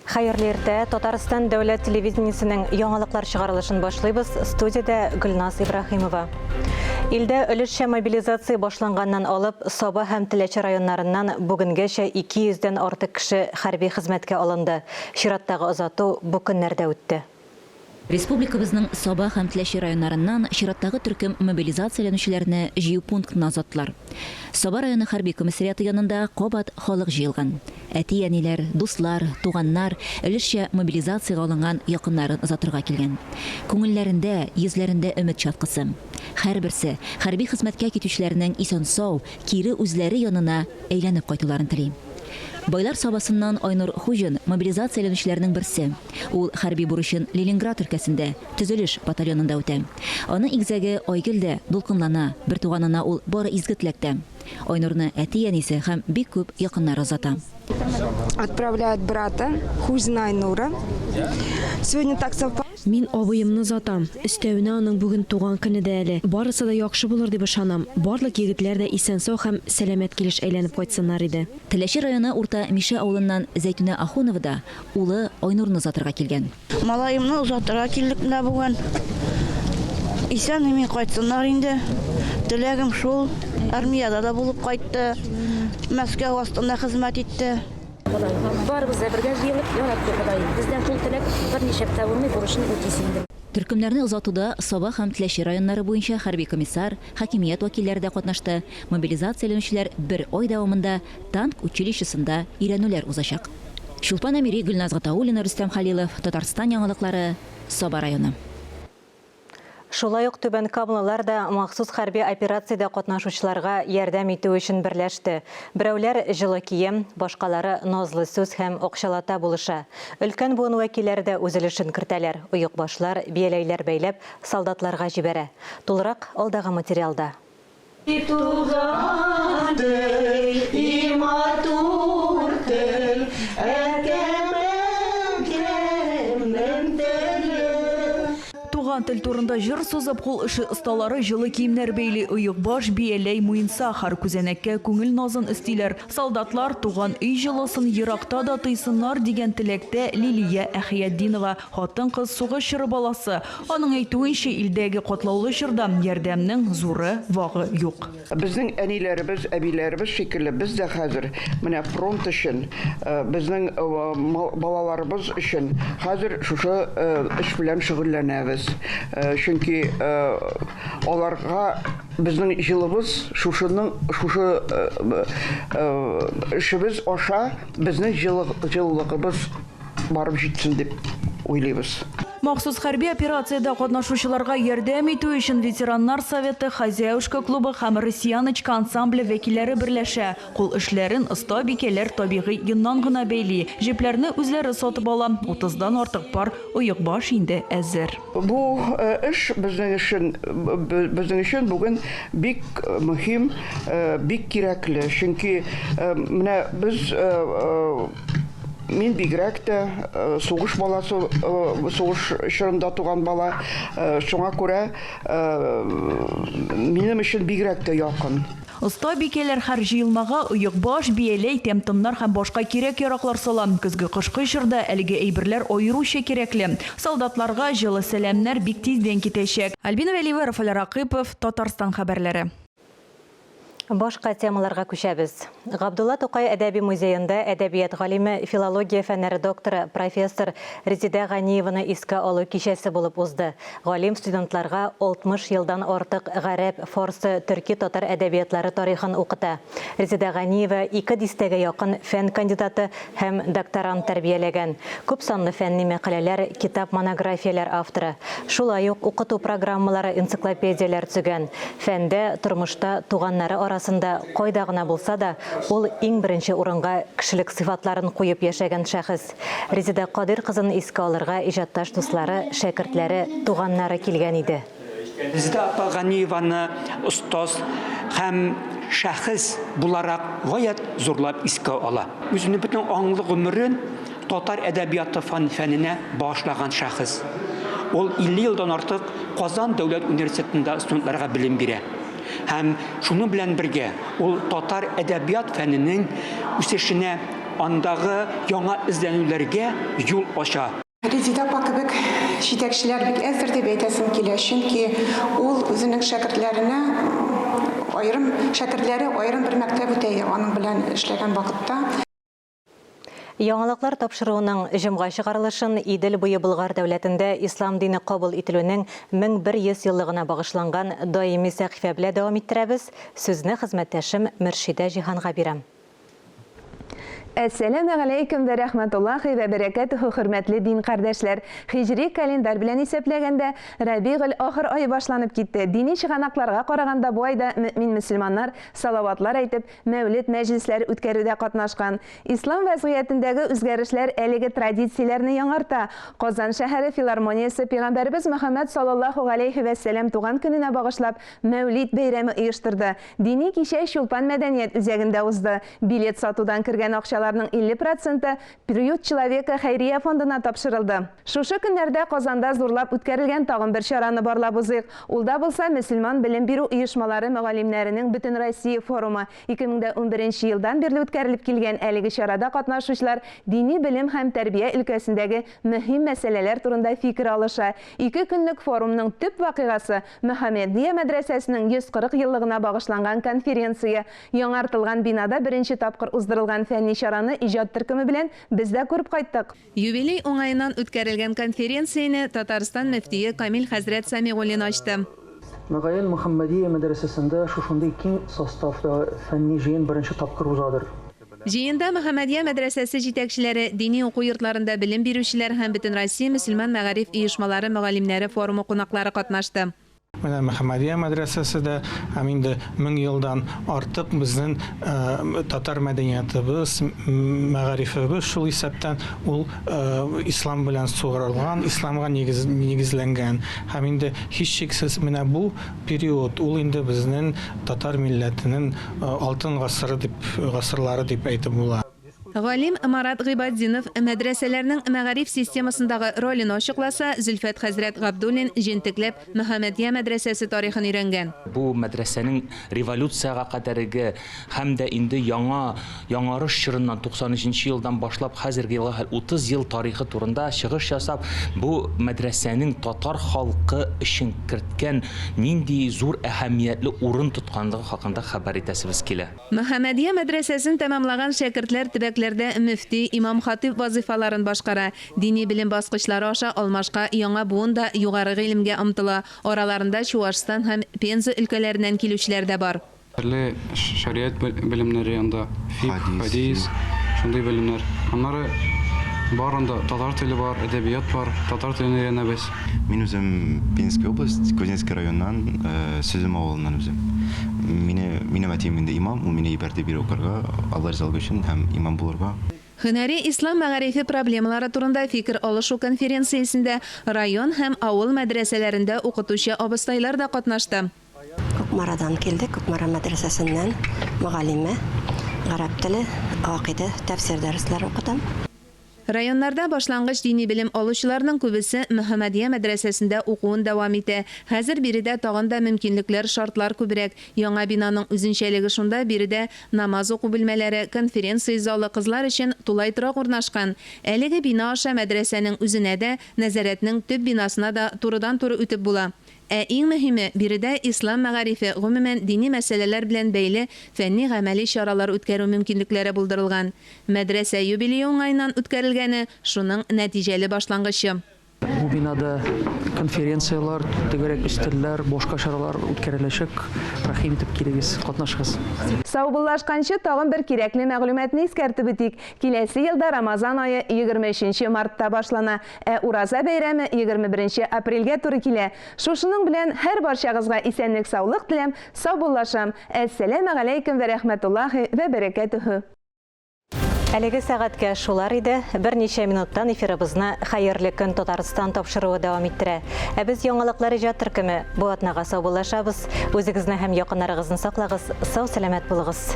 Хәерле иртә! Татарстан дәүләт телевидениесенең яңалыклар чыгарылышын башлыйбыз. Студиядә Гөлназ Ибраһимова. Илдә өлешчә мобилизация башланганнан алып, Саба һәм Теләче районнарыннан бүгенгәчә 200 дән артык кеше хәрби хезмәткә алынды. Чираттагы озату бу көннәрдә үтте. Республикабызның Саба һәм Теләче районнарыннан чираттагы төркем мобилизацияләнүчеләрне җыю пунктына озаттылар. Саба районы хәрби комиссариаты янында кабат халык җыелган. Әти-әниләр, дуслар, туганнар өлешчә мобилизациягә алынган якыннарын озатырга килгән. Күңелләрендә, йөзләрендә өмет чаткысы. Һәрберсе хәрби хезмәткә китүчеләрнең исән-сау, кире үзләре янына әйләнеп кайтуларын тели. Байлар Сабасыннан Айнур Хуҗин, мобилизацияләнүчеләрнең берсе. Ул хәрби бурычын Ленинград өлкәсендә, төзелеш батальонында үтә. Аның игезәге Айгөл дә дулкынлана, бертуганына ул бары изге теләктә. Айнурны әти-әнисе һәм бик күп якыннары озата. Отправляют брата Хузина Айнура. Сегодня так совпало. Мин абыемны озатам. Өстәвенә аның бүген туган көне дә әле. Барысы да яхшы булыр дип ышанам. Барлык егетләр дә исән-сау һәм сәламәт килеш әйләнеп кайтсыннар иде. Теләче районы Урта Мишә авылыннан Зәйтүнә Ахунова да улы Айнурны озатырга килгән. Малаемны озатырга килдек менә бүген. Исән-имин кайтсыннар инде. Теләгем шул. Армиядә дә булып кайтты. Мәскәү астында хезмәт итте. Ходаем, барыбыз да бергә җыелып, Я Рабби, Ходаем, бездән шул теләк берничек тә булмый, бурычны үтисе инде. Төркемнәрне озатуда Саба һәм Теләче районнары буенча хәрби комиссар, хакимият вәкилләре дә катнашты. Мобилизацияләнүчеләр бер ай дәвамында танк училищесында өйрәнүләр узачак. Чулпан Әмири, Гөлназ Гатауллина, Рөстәм Хәлилов, Татарстан яңалыклары, Саба районы. Шулай ук түбәнкамлылар да махсус хәрби операциядә катнашучыларга ярдәм итү өчен берләште. Берәүләр җылы кием, башкалары назлы сүз һәм акчалата булыша. Өлкән буын вәкилләре дә үз өлешен кертәләр, оекбашлар, бияләйләр бәйләп, солдатларга җибәрә. Тулырак алдагы материалда. И туган тел, и матур тел, Әкәм-әнкәмнең теле. Туган тел турында җыр сузып, кул эше осталары җылы киемнәр бәйли, оекбаш, бияләй, муенса, һәр күзәнәккә күңел назын өстиләр. Солдатлар туган өй җылысын еракта да тойсыннар дигән теләктә Лилия Әхиятдинова. Хатын-кыз сугыш чоры баласы. Аның әйтүенчә, илдәге катлаулы чорда ярдәмнең зуры, вагы юк. Безнең әниләребез, әбиләребез шикелле без дә хәзер менә фронт өчен, безнең балаларыбыз өчен хәзер шушы эш белән шөгыльләнәбез. Чөнки аларга безнең җылыбыз шушының шушы эшебез аша безнең җылылыгыбыз барып җитсен дип уйлыйбыз. Махсус хәрби операциядә катнашучыларга ярдәм итү өчен ветераннар советы, Хозяюшка клубы һәм Россияночка ансамбле вәкилләре берләшә. Кул эшләрен остабикәләр табигый йоннан гына бәйли. Җепләрне үзләре сатып ала. Утыздан артык пар оекбаш инде әзер. Бу эш безнең өчен безнең өчен бүген бик мөһим, бик кирәкле. Чөнки менә без Мин бигрәк тә сугыш баласы, сугыш чорында туган бала, шуңа күрә минем өчен бигрәк тә якын. Остабикәләр һәр җыелмага оекбаш, бияләй, тәм-томнар һәм башка кирәк-яраклар сала. Көзге-кышкы чорда әлеге әйберләр аеруча кирәкле. Солдатларга җылы сәламнәр бик тиздән китәчәк. Альбина Вәлиева, Рафаэль Рәкыйпов, Татарстан хәбәрләре. Башка темаларга күчәбез. Габдулла Тукай әдәби музеенда әдәбият галиме, филология фәннәре докторы, профессор Резидә Ганиеваны искә алу кичәсе булып узды. Галим студентларга 60 елдан артык гарәп, фарсы, төрки-татар әдәбиятлары тарихын укыта. Резидә Ганиева ике дистәгә якын фән кандидаты һәм докторант тәрбияләгән, күпсанлы фәнни мәкаләләр, китап-монографияләр авторы. Шулай ук укыту программалары, энциклопедияләр төзегән. Фәндә, тормышта, туганнары арасында, кайда гына булса да, ул иң беренче урынга кешелек сыйфатларын куеп яшәгән шәхес. Резеда Кадыйр кызын искә алырга иҗатташ дуслары, шәкертләре, туганнары килгән иде. Резеда апа Ганиеваны остаз һәм шәхес буларак гаять зурлап искә ала. Үзенең бөтен аңлы гомерен татар әдәбияты фәненә багышлаган шәхес. Ул 50 елдан артык Казан дәүләт университетында студентларга белем бирә. Һәм шуның белән бергә ул татар әдәбият фәненең үсешенә андагы яңа эзләнүләргә юл ача. Резеда апа кебек җитәкчеләр бик әздер дип әйтәсем килә, чөнки ул үзенең шәкертләренә аерым, шәкертләре аерым бер мәктәп үтә аның белән эшләгән вакытта. Яңалыклар тапшыруының җомга чыгарылышын Идел буе Болгар дәүләтендә ислам дине кабул ителүнең 1100 еллыгына багышланган даими сәхифә белә дәвам иттерәбез. Сүзне хезмәттәшем Мөршидә Җиһанга бирәм. Әссәләмегаләйкүм вә рәхмәтуллаһи вә бәрәкәтүһү хөрмәтле дин кардәшләр! Һиҗри календарь белән исәпләгәндә, Рабигыль ахыр ае башланып китте. Дини чыганакларга караганда бу айда мөэмин-мөселманнар салаватлар әйтеп, мәүлед мәҗлесләре үткәрүдә катнашкан. Ислам вәзгыятендәге үзгәрешләр әлеге традицияләрне яңарта. Казан шәһәре филармониясе пәйгамбәребез Мөхәммәд саллаллаһу галәйһи вәссәлам туган көненә багышлап Мәүлид бәйрәме оештырды. Дини кичә Чулпан мәдәният үзәгендә узды. Билет сатудан кергән акчаларның 50 проценты Приют человека хәйрия фондына тапшырылды. Шушы көннәрдә Казанда зурлап үткәрелгән тагын бер чараны барлап узыйк. Ул да булса мөселман белем бирү оешмалары мөгаллимнәренең Бөтенроссия форумы. 2011 елдан бирле үткәрелеп килгән әлеге чарада катнашучылар дини белем һәм тәрбия өлкәсендәге мөһим мәсьәләләр турында фикер алыша. Ике көнлек форумның төп вакыйгасы, Мөхәммәдия мәдрәсәсенең 140 еллыгына багышланган конференция. Яңартылган бинада беренче тапкыр уздырылган фәнни чараны иҗат төркеме белән без дә күреп кайттык. Юбилей уңаеннан үткәрелгән конференцияне Татарстан мөфтие Камил хәзрәт Сәмигуллин ачты. Мөгаен, Мөхәммәдия мәдрәсәсендә шушындый киң составта фәнни җыен беренче тапкыр узадыр. Җыенда Мөхәммәдия мәдрәсәсе җитәкчеләре, дини уку йортларында белем бирүчеләр һәм Бөтенроссия мөселман мәгариф оешмалары мөгаллимнәре форумы кунаклары катнашты. Менә Мөхәммәдия мәдрәсәсе дә һәм инде 1000 елдан артык безнең татар мәдәниятыбыз, мәгарифебез шул исәптән ул ислам белән сугарылган, исламга нигезләнгән. Һәм инде һичшиксез менә бу период, ул инде безнең татар милләтенең алтын гасыры дип, гасырлары дип әйтеп була. Галим Марат Гыйбатдинов мәдрәсәләрнең мәгариф системасындагы ролен ачыкласа, Зөлфәт хәзрәт Габдуллин җентекләп Мөхәммәдия мәдрәсәсе тарихын өйрәнгән. Бу мәдрәсәнең революциягә кадәрге һәм дә инде яңа яңарыш чорыннан 93 нче елдан башлап хәзерге елга хәл 30 ел тарихы турында чыгыш ясап, бу мәдрәсәнең татар халкы өчен керткән нинди зур әһәмиятле урын тотканлыгы хакында хәбәр итәсебез килә. Мөхәммәдия мәдрәсәсен тәмамлаган шәкертләр төбәкләрдә мөфти, имам-хатыйб вазыйфаларын башкара. Дини белем баскычлары аша алмашка яңа буын да югары гыйлемгә омтыла. Араларында Чуашстан һәм Пенза өлкәләреннән килүчеләр дә бар. Төрле шариат белемнәре анда, фикх, хәдис, шундый белемнәр. Аннары бар анда, татар теле бар, әдәбият бар, татар телен өйрәнәбез. Мин үзем Пензенский область, Кузнецкий районыннан, Сөзем авылыннан үзем. Мине, минем әтием инде имам, ул мине ибәрде бире укырга, Алла ризалыгы өчен һәм имам булырга. Һөнәри ислам мәгарифе проблемалары турында фикер алышу конференциясендә район һәм авыл мәдрәсәләрендә укытучы абыстайлар да катнашты. Кукмарадан килдек, Кукмара мәдрәсәсеннән, мөгаллимә, гарәп теле, гакыйдә, тәфсир дәресләре укытам. Районнарда башлангыч дини белем алучыларның күбесе Мөхәммәдия мәдрәсәсендә укуын дәвам итә. Хәзер биредә тагын да мөмкинлекләр, шартлар күбрәк. Яңа бинаның үзенчәлеге шунда, биредә намаз уку бүлмәләре, конференция залы, кызлар өчен тулай торак урнашкан. Әлеге бина аша мәдрәсәнең үзенә дә, нәзарәтнең төп бинасына да турыдан-туры үтеп була. Ә иң мөһиме, биредә ислам мәгарифе, гомумән, дини мәсьәләләр белән бәйле фәнни-гамәли чаралар үткәрү мөмкинлекләре булдырылган. Мәдрәсә юбилее уңаеннан үткәрелгәне, шуның нәтиҗәле башлангычы. Бу бинада конференцияләр, түгәрәк өстәлләр, башка чаралар үткәреләчәк. Рәхим итеп килегез, катнашыгыз. Саубуллашканчы тагын бер кирәкле мәгълүматны искәртеп үтик. Киләсе елда Рамазан ае 23 мартта башлана. Ә Ураза бәйрәме 21 нче апрельгә туры килә. Шушының белән һәрбарчагызга исәнлек-саулык теләм, саубуллашам. Әссәләмегаләйкем вә рәхмәтуллаһи вә бәрәкәтүһү. Әлеге сәгатькә шулар иде. Берничә минуттан эфирыбызны Хәерле көн, Татарстан тапшыруы дәвам иттерә. Ә без Яңалыклар иҗат төркеме бу атнага саубуллашабыз. Үзегезне һәм якыннарыгызны саклагыз, сау-сәламәт булыгыз.